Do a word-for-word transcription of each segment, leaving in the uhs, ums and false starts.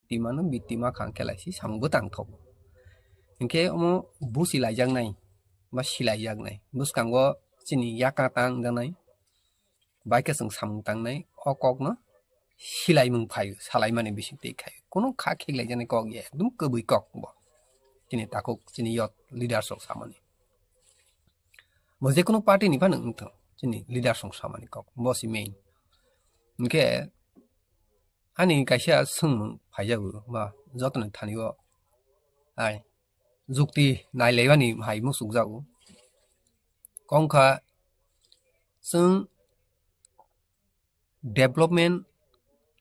Bittima no bittima khang khe lai si samung bwtang thogo. Hinkhe omo busi laijaknai ba silaijaknai. Bwskango chini yakra tang jaknai. Bai khe chwng samung tangnai o kokno silaimung phaio, salaimani bising twi khaio. Kunu kha khiklaijaknai kok ya, ekdum kwbwi kok bo. Chini takhuk, chini youth leaders rok samani. Bo je kunu party ni phano wngthung, chini leaders rok samani kok, bo si main. Hinkhe ani kaisa swngmung phaijago ba jotoni thani o ai jukti nailaibani hai muchukjago. Kok wngkha chwng development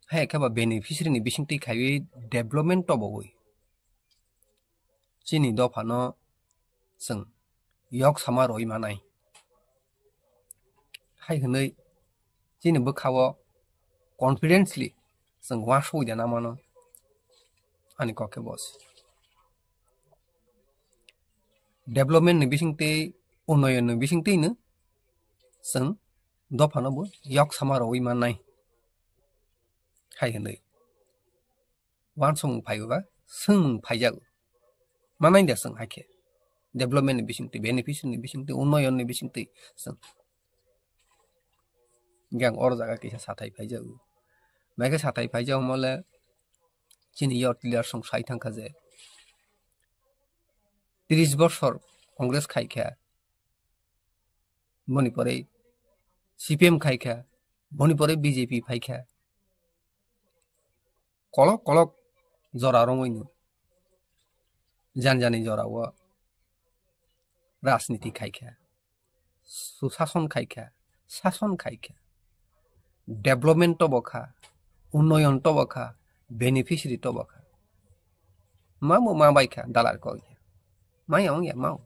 hai khe ba beneficiary ni bising twi khaiwi development tobowi chini dopha no chwng yok sama rwi manai hai hwnwi chini bwkha o confidently chwng uansukwi da na mano ani kok khe bo se. Development ni bising twi, unnoyon ni bising twi no chwng dopha no bo yok sama rwi manai hai hwnwi uansukmung phaiwi ba swngmung phaijago. Manai da chwng hai khe development ni bising twi, beneficiary ni bising twi, unnoyon ni bising twi chwng. Hinkhe ang oro jaga kisa sathai phaijago. Mai khe sathai phaijago mole chini youth leaders rok sai thangkha je tris bosor Congress khai kha, boni pore C P M khai kha, boni pore B J P phai kha. Kolok kolok jora romwi no jani jani jora o rajniti khai kha, susason khai kha, sason khai kha, development tobo kha, unnoyon tobo kha, beneficiary tobo kha. Ma bo ma bai kha, dalar kok ya. Maya wng ya, mao.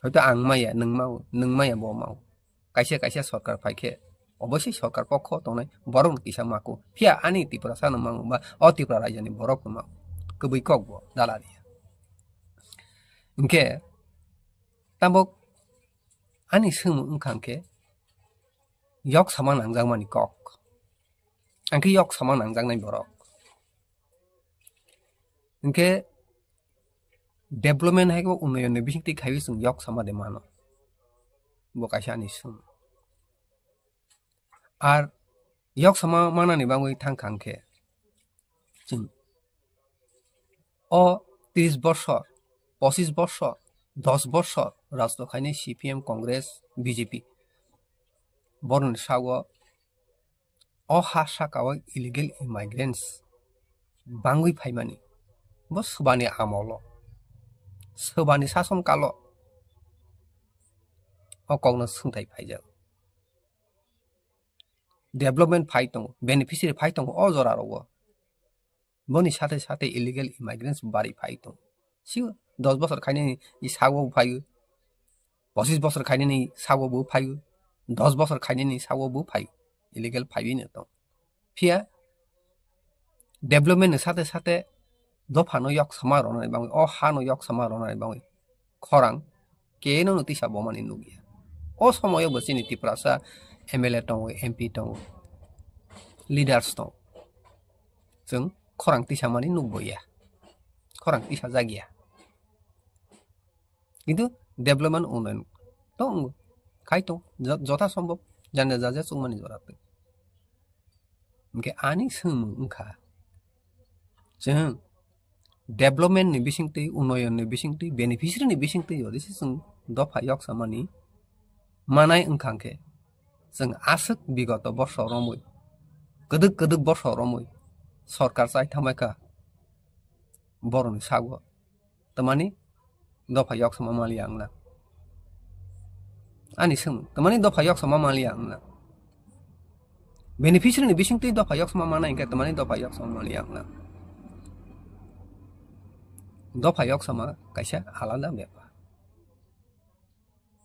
Hoito ang maya, nwng mao, nwng maya, bo mao. Kaisa kaisa sorkar phai khe, obosoi sorkar pokho tongnai borok no kisa mako. Phiya ani Tiprasa no mango ba o Tripura rajya ni borok no mako. Kwbwi kok bo, dalar ya. Hinkhe tabok ani swngmung wngkha hinkhe yok sama nangjakmani kok. Ang khe yok sama nangjaknai borok. Hinkhe development hai khe unnoyon ni bising twi khaiwi chwng yok sama de mano. Bo kaisa ani swng. Ar yok sama manani bagwi thang kha hinkhe chwng o tris bosor, pochis bosor, dos bosor rajdo khainai C P M, Congress, B J P. Boroni sago o ha saka o illegal immigrants bangwi phaimani. Bo swbani amolo, swbani sason kalo o kokno swngthai phaijak. Development phai tongo, beneficiary phai tongo o jora rogo. Boni sathe sathe illegal immigrants bari phai tongo. Sio dos bosor khainani i sago phaio, pochis bosor khainani sago bo phaio, dos bosor khainani sago bo phaio, illegal phaiwi no tong. Phiya development ni sathe sathe dopha no yok sama rwnani bagwi, o ha no yok sama rwnani bagwi khorang keno no tisa bomani nukya. O somoyo bo chini Tiprasa M L A tongo, M P tongo, leaders tongo. Chwng khorang tisamani nukboya, khorang tisa jakya. Kintu development unnoyon tongo, khai tong, jo-, jotha sombhob jani jaja chukmani jora twi. Hinkhe ani swngmung wngkha, chwng development ni bisingtwi, unnoyon ni bisingtwi, beneficiary ni bisingtwi jodi se chwng dopha yok samani manai wngkha hinkhe, chwng aswk bigoto borsok romwi, kwdwk kwdwk borsok romwi sorkar chai thangbai kha borokni sago. Tamani dopha yok sama maliya wngna. Ani swng, tamani dopha yok sama maliya wngna. Beneficiary ni bisingtwi dopha yok sama manai hinkhe tamani dopha yok sama maliya wngna. Dopha yok sama kaisa alada bepar.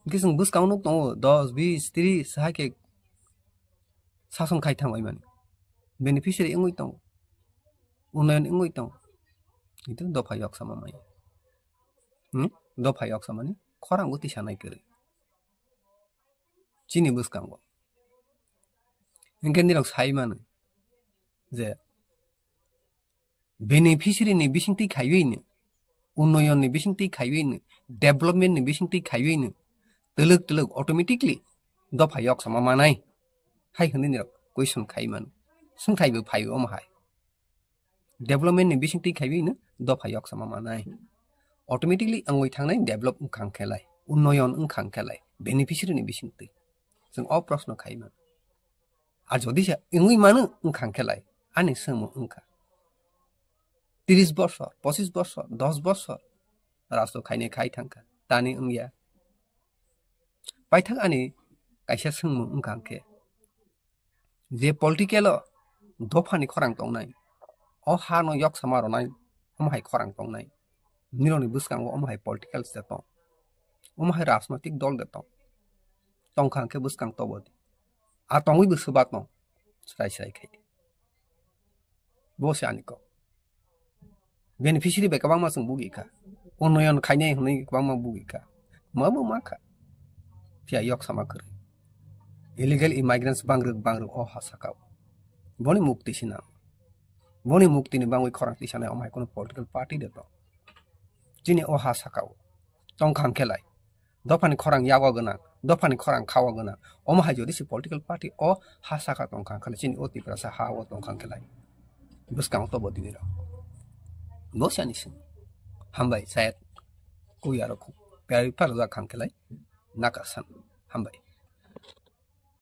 Hinkhe chwng bwskango nuk tongo, dos, bis, tris, hai khe sason khai thangbai mani. Beneficiary wngwi tongo, unnoyon wngwi tongo. Kintu dopha yok sama maya. Hmm? Dopha yok samani khorang bo tisa nai kwrwi. Chini bwskango. Hinkhe nirok sai mano je Beneficiary ni bisingtwi khaiwi no, unnoyon ni bisingtwi khaiwi no, development ni bisingtwi khaiwi no, twlwk twlwk automatically dopha yok sama manai. Hai hwnwi nirok question khai mano. Swngthai bo phai omo hai. Development ni bisingtwi khaiwi no dopha yok sama manai. Automatically wngwi thangnai develop wngkha khe lai, unnoyon wngkha khe lai, beneficiary ni bisingtwi. Chwng o proshno khai mano. Ar jodi se wngwi mano wngkha khe lai, ani swngmung wngkha. Tris bosor, pochis bosor, dos bosor rajto khainai khai thangkha, tani wngya. Paithak ani kaisa swngmung wngkha khe, je political o dophani khorang tongnai, o ha no yok sama rwnai, omo hai khorang tongnai, nirokni bwskango omo hai political se tong, omo hai rajnoitik dol de tong, tongkha khe bwskang tobo di, a tongwi bo swba tong, srai srai khai di. Bo se ani kok. Beneficiary bai kwbangma chwng bugi kha. Unnoyon khainai hwnwi kwbangma bugi kha. Ma bo ma kha. Phiya yok sama kwrwi. Illegal immigrants bangrwk bangrwk o ha saka o. Boni mukti sinang. Boni mukti ni bangwi khorang tisanai omo hai kono political party de tong. Chini o ha saka o. Tongkha khe lai. Dophani khorang yago gwnang, dophani khorang khao gwnang. Omo hai jodi se political party o ha saka tongkha khe lai, chini o Tiprasa ha o tongkha khe lai. Bwskang to bo dini rok. Bo sani sing. Hambai, sayat. Kuyaro khu. Pari paro da khang khe lai. Nakasan. Hambai.